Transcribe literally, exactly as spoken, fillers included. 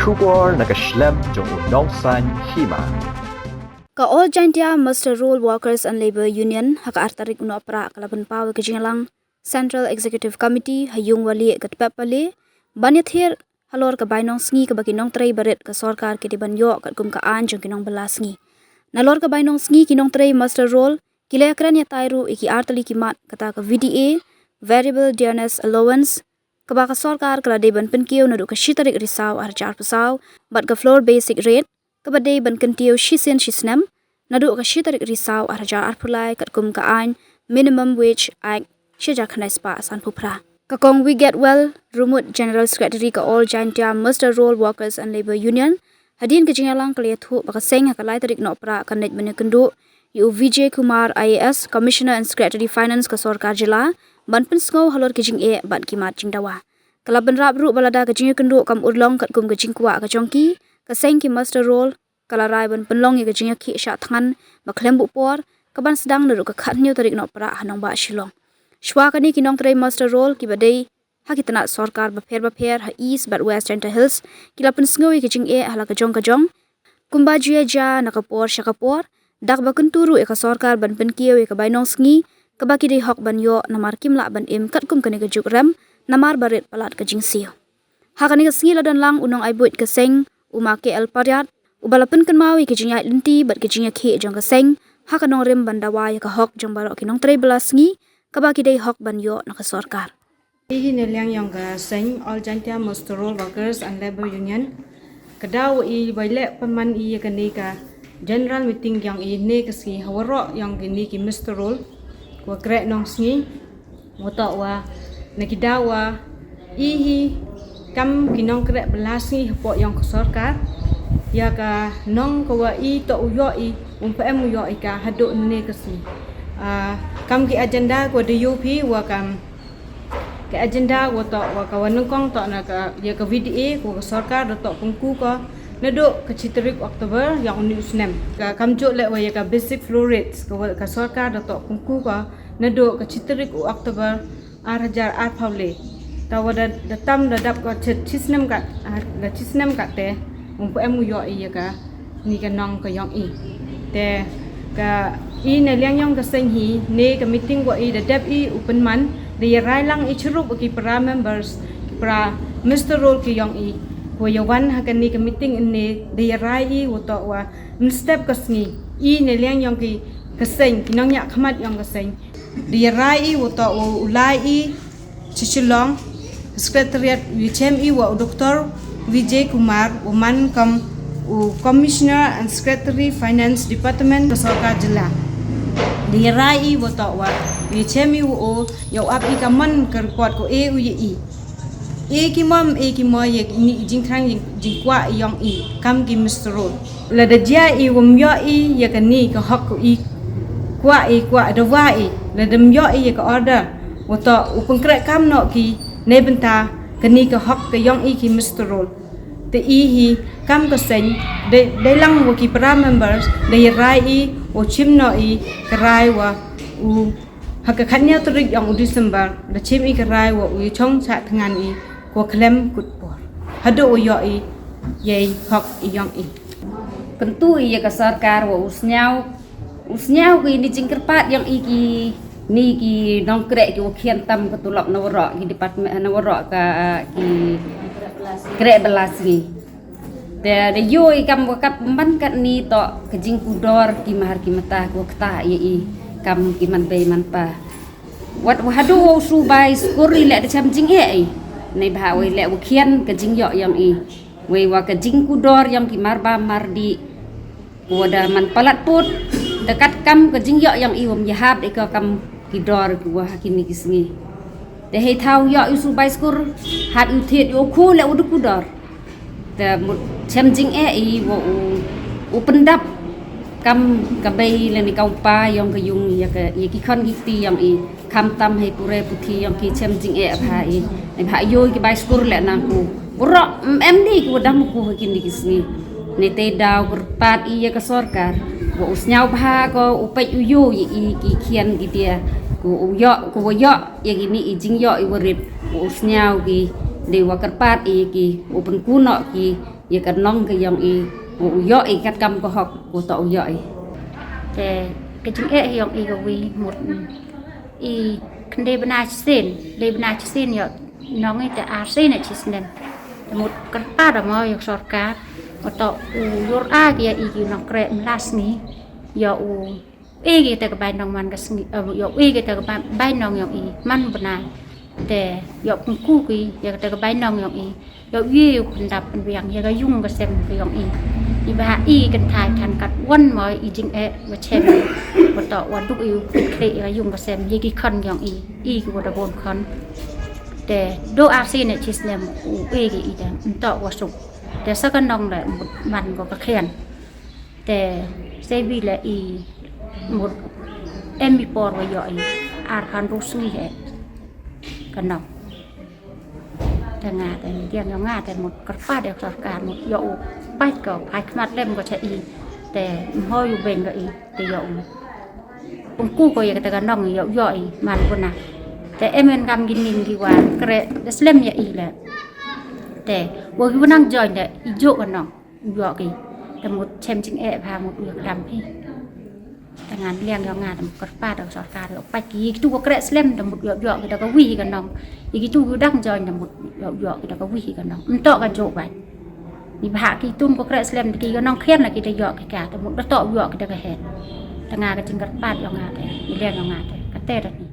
Khubor na ka shlem jong u nongsan hima. Ka All Jaintia Muster Roll Workers and Labour Union ha ka ar tarik u Nohprah ka la pynpaw ïa ka jingïalang Central Executive Committee ha Yung Wali ka Tpep Pale ban ïathir halor ka bainong sngi kaba ki nongtrei barit ka sorkar ki dei ban ïoh katkum ka aiñ jong ki nongbylla sngi. Nalor ka bainong sngi ki nongtrei muster roll ki la ïakren ïatai ruh ïa ki ar tylli ki mat, kata ka V D A, Variable Dearness Allowance, kaba ka sorkar ka la dei ban pynkiew naduh ka shi tarik Risaw ar hajar arphew saw, bad ka floor basic rate kaba dei ban kyntiew shisien shisnem naduh ka shi tarik Risaw ar hajar arphew lai katkum ka aiñ Minimum Wage Act shi hajar khyndai spah sanphew phra. Ka Kong Wigetwell Rymut, General Secretary ka All Jaintia Muster Roll Workers and Labour Union, hadien ka jingïalang ka la ïathuh ba ka seng ha ka lai tarik Nohprah kan leit ban ïakynduh ïa u Vijay Kumar I A S, Commissioner and Secretary Finance ka sorkar jylla, ban pynsngew halor ki jingeh bad ki mat jingdawa. Ka la bynrap ruh ba lada ka jingïakynduh kam urlong katkum ka jingkwah ka jong ki, ka seng ki muster roll ka la rai ban pynlong ïa ka jingïakhih shah thngan ba khlem buh por, kaban sdang naduh ka khathynñiew tarik Nohprah ha nongbah Shillong. Shuwa kane ki nongtrei muster roll kiba dei ha ki tnat sorkar bapher bapher ha East bad West Jaintia Hills ki la pynsngew ïa ka jingeh ha la ka jong ka jong, kumba ju ïa jia na ka por sha ka por, da kaba kyntu ruh ïa ka sorkar ban pynkiew ïa ka bainong sngi kaba ki dei hok ban ïoh namar kim lah ban im katkum kane ka juk rem namar ba rit palat ka jingsiew. Ha kane ka sngi la don lang u nongaibuit ka seng, u Ma K L Pariat, uba la pynkynmaw ïa ka jingïaid lynti bad ka jingïakhih jong ka seng ha ka nongrim ban dawa ïa ka hok jong baroh ki nongtrei bylla sngi kaba ki dei hok ban ïoh na ka sorkar. Hi ne liang ïong ka seng All Jaintia Muster Roll Workers and Labour Union, ka daw i bai leh pynman i ïa kane ka general meeting ïong i ne ka sngi ha waroh ïong kine ki muster roll, wa kreh nong sngi, wa toh wa na ki daw wa i hi kam ki nongkreh bylla sngi hapoh ïong ka sorkar, ïa ka nong ka wa i toh u ïoh i, um phem u ïoh i ka haduh ne ka sngi. Ah, kam ki agenda ka wa da ïoh phi wa kam ka agenda wa toh wa ka wa nyngkong toh na ka ïa ka V D A ka wa ka sorkar da toh pynku ka naduh ka chi tarik October ïong uni u snem. Ka kam juh leh wa ïa ka basic floor rates ka wa ka sorkar da toh pynku ka naduh ka chi tarik u October ar hajar arphew le. Ta wa da, da tam da dap ka chi, chi snem ka, ah, la chi snem ka te, um phem u ïoh i ïa ka ni ka nong ka ïong i. Te ka i ne liang ïong ka seng hi, ne ka meeting wa i da dep i u pynman, da ïa rai lang i chirup ki para members, ki para muster roll ki ïong i. Wa ïa wan ha ka ni ka meeting ne, da ïa rai i wa toh wa mynstep ka sngi, i ne liang ïong ki ka seng, ki nongñiah khmat ïong ka seng. Da ïa rai i wa toh wa u lai i chi Shillong Secretariat, u ïa chem i wa u Doctor Vijay Kumar, u man kam u Commissioner and Secretary Finance Department ka sorkar jylla. Da ïa rai i wa toh wa u ïa chem i wa u ïa u ap i ka man ka report ko e u ïa i. E ki mom, e ki mo ïa ni i jingthrang jing, jingkwah ïong i kam ki muster roll. Lada jia i wam ïoh i ïa ka ni ka hok ko i kwah i kwah da wa i. Lada ym ïoh i ïa ka order, wa toh u pynkreh kam noh ki ne bynta ka ni ka hok ka ïong i ki muster roll. Te i hi kam ka seng, dei, dei lang wa ki para members, da ïa rai i, wa chim noh i, ka rai wa u ha ka khatñiaw tarik ïong u December, da chim i ka rai wa u ïa chong chah thngan i, ko khlem kut por. Haduh u ïoh i, ïa i hok i ïong i. Kyntu i ïa ka sorkar wa u sñiaw, u sñiaw ki ni jingkyrpad ïong i ki, ni ki nongkreh ki wa khian tam ka tulop na waroh ki department, na waroh ka ki kreh bylla sngi. Te da ïoh i kam wa kat man kat ni toh ka jingkudor ki mahar ki mata ki wa ktah ïa i kam ki man bei man pa. Wat wa haduh wa u subai skur i leh da chem jingeh i. Nei bha wa i leh wa khian ka jingïoh ïong i. Wei wa ka jingkudor ïong ki mar ba mar di. Wa da man palat put. Da kat kam ka jingïoh ïong i wam ïahap i ka kam ki dor ki wa ha kini ki sngi. Te hei thaw ïoh i u subai skur, hap i u thied i u khu leh u da kudor. Te mut chem jingeh i wa u, u pyndap kam ka bei lane ka u pa ïong ka yung ïa ka, ïa ki khon ki kti ïong i. Kham tam hei pure puthi ïong ki chem jingeh bha i. Nei bha ïoh ki bai skur leh nang ku. Waroh, em, em di ki wa dang ku ha kini ki sngi. Nei te daw kyrpad i ïa ka sorkar. Wa u sñiaw bha ko u peit u ïoh ïa i ki khian ki dia. Ku u ïoh, ku wa ïoh ïa kini i jingïoh i wa rit. Wa u sñiaw ki dei wa kyrpad i ki, u pynkunoh ki, Ïa ka nong ka yong i, u ïoh i kat kam ka hok, u to u ïoh i. Te ka jingeh yong i ka wi mut i khynde bnai shisien, le bnai shisien ïoh nong i te ar sien ne shisnem. Te mut kyrpad da mo ïa sorkar, u to u ïur a ki ïa i ki nongkreh mlas ni, ïa u e ki te ka bai nong man ka sngi, eh, ïa u e ki te ka bai, bai nong yong i man bnai. Te ïa pynku ki ïa te ka bai nong yong i. Ïa u e u pyndap pynbiang ïa ka yung ka sem ka yong i. I ba i kynthai than kat wan mo i jingeh wa chem. Wa to wa duk i u pynkhreh ïa ka yung ka sem ïa ki khon yong i. I ki wa da bon khon. Te do ar sien ne shisnem u e ki i te nto wa suk. Te sa ka nong le man ko ka khian. Te se bi le i mut em i por wa ïoh i ar phan ru sngi he ka nong. Te nga te diang yong nga te mut kyrpad ïa sorkar mut ïoh u pait ko, pait khmat lem ko cha i. Te mhoi u beng ko i te ïoh u pynku ko ïa ka te ka nong ïoh ïoh i man ko na. Te em en kam gin ning ki wan kreh da slem ïa i le. Te wa ki wa nang join te i jok ka nong. U ïoh ki. Te mut chem jingeh bha mut u ïoh klam phi. Te ngan liang ïoh nga te mut kyrpad da sorkar ïoh pait ki. Ki tu ko kreh slem te mut ïoh ïoh ki da ka wi ka nong. Ki tu ki dang join te mut ïoh ïoh ki da ka wi ka nong. Nto ka jok bai. Ni bha ki tun ko kreh slem ki ka nong khian la ki da ïoh ki ka te mut da to ïoh ki da ka het. Te nga ka jingkyrpad ïoh nga te. Ni liang ïoh nga te. Ka te da ni.